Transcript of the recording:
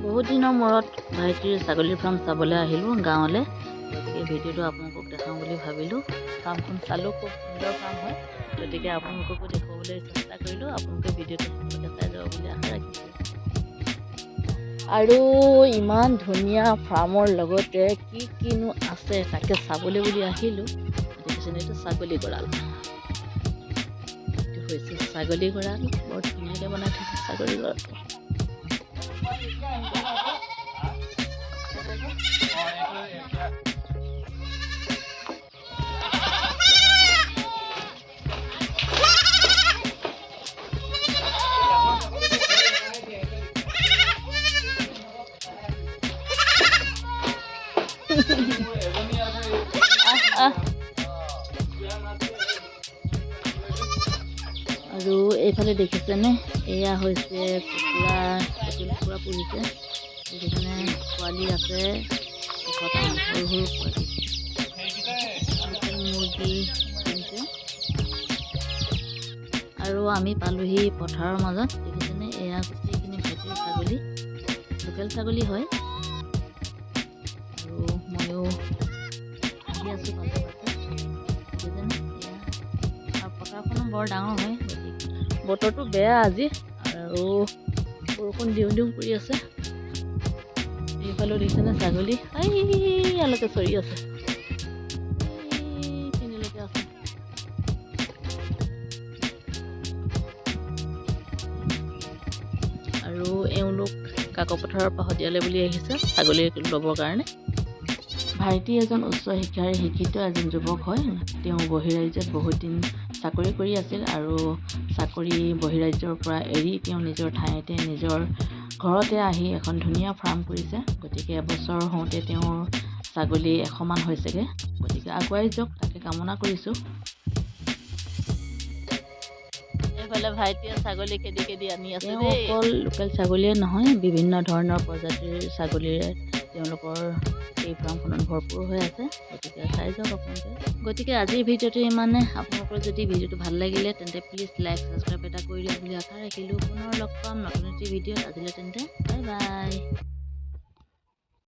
বহুত দিনৰ মূৰত ভাইটিৰ ছাগলীৰ ফাৰ্ম চাবলৈ আহিলোঁ গাঁৱলৈ। গতিকে ভিডিঅ'টো আপোনালোকক দেখাওঁ বুলি ভাবিলোঁ। ফাৰ্মখন চালোঁ, খুব সুন্দৰ ফাৰ্ম হয়। গতিকে আপোনালোককো দেখুৱাবলৈ চেষ্টা কৰিলোঁ। আপোনালোকে ভিডিঅ'টো সকলোকে চাই যাব বুলি আশা ৰাখিছোঁ। আৰু ইমান ধুনীয়া ফাৰ্মৰ লগতে কি কিনো আছে, তাকে চাবলৈ বুলি আহিলোঁ। দেখিছেনে, এইটো ছাগলী গঁৰাল। এইটো হৈছে ছাগলী গঁৰাল। বৰ ধুনীয়াকৈ বনাই থৈছে ছাগলী গঁৰালটো। আহ আহ। আৰু এইফালে দেখিছেনে, এয়া হৈছে কুকুৰা। লোকেল কুকুৰা পুহিছে, দেখিছেনে? পোৱালি আছে 100টামান, সৰু সৰু পোৱালি। লোকেল মুৰ্গী পুহিছে। আৰু আমি পালোহি পথাৰৰ মাজত। দেখিছেনে, এয়া গোটেইখিনি ভাইটিৰ ছাগলী, লোকেল ছাগলী হয়। আৰু ময়ো আহি আছোঁ পাছে পাছে। দেখিছেনে এয়া? আৰু পথাৰখনো বৰ ডাঙৰ হয়। গতিকে বতৰটো বেয়া আজি আৰু বৰষুণ দিওঁ দিওঁ কৰি আছে। এইফালেও দেখিছেনে ছাগলী, ইয়ালৈকে চৰি আছে, এইখিনিলৈকে আছে। আৰু এওঁলোক কাকপথাৰৰ পৰা শদিয়ালৈ বুলি আহিছে ছাগলী ল'বৰ কাৰণে। ভাইটি এজন উচ্চ শিক্ষাৰে শিক্ষিত এজন যুৱক হয়। তেওঁ বহিৰাজ্যত বহুত দিন চাকৰি কৰি আছিল আৰু চাকৰি বহিৰাজ্যৰ পৰা এৰি তেওঁ নিজৰ ঠাইতে, নিজৰ ঘৰতে আহি এখন ধুনীয়া ফাৰ্ম কৰিছে। গতিকে এবছৰ হওঁতে তেওঁৰ ছাগলী 100মান হৈছেগৈ। গতিকে আগুৱাই যাওক, তাকে কামনা কৰিছোঁ। এইফালে ভাইটিয়ে ছাগলী খেদি খেদি আনি আছে। তেওঁ অকল লোকেল ছাগলীয়ে নহয়, বিভিন্ন ধৰণৰ প্ৰজাতিৰ ছাগলীৰে তেওঁলোকৰ এই ফাৰ্মখনত ভৰপূৰ হৈ আছে। গতিকে চাই যাওক আপোনালোকে। গতিকে আজিৰ ভিডিঅ'টো ইমানে। আপোনালোকৰ যদি ভিডিঅ'টো ভাল লাগিলে, তেন্তে প্লিজ লাইক, ছাবস্ক্ৰাইব এটা কৰি দিয়ক বুলি আশা ৰাখিলোঁ। পুনৰ লগ পাম নতুন এটি ভিডিঅ'ত। আজিলৈ তেন্তে বাই বাই।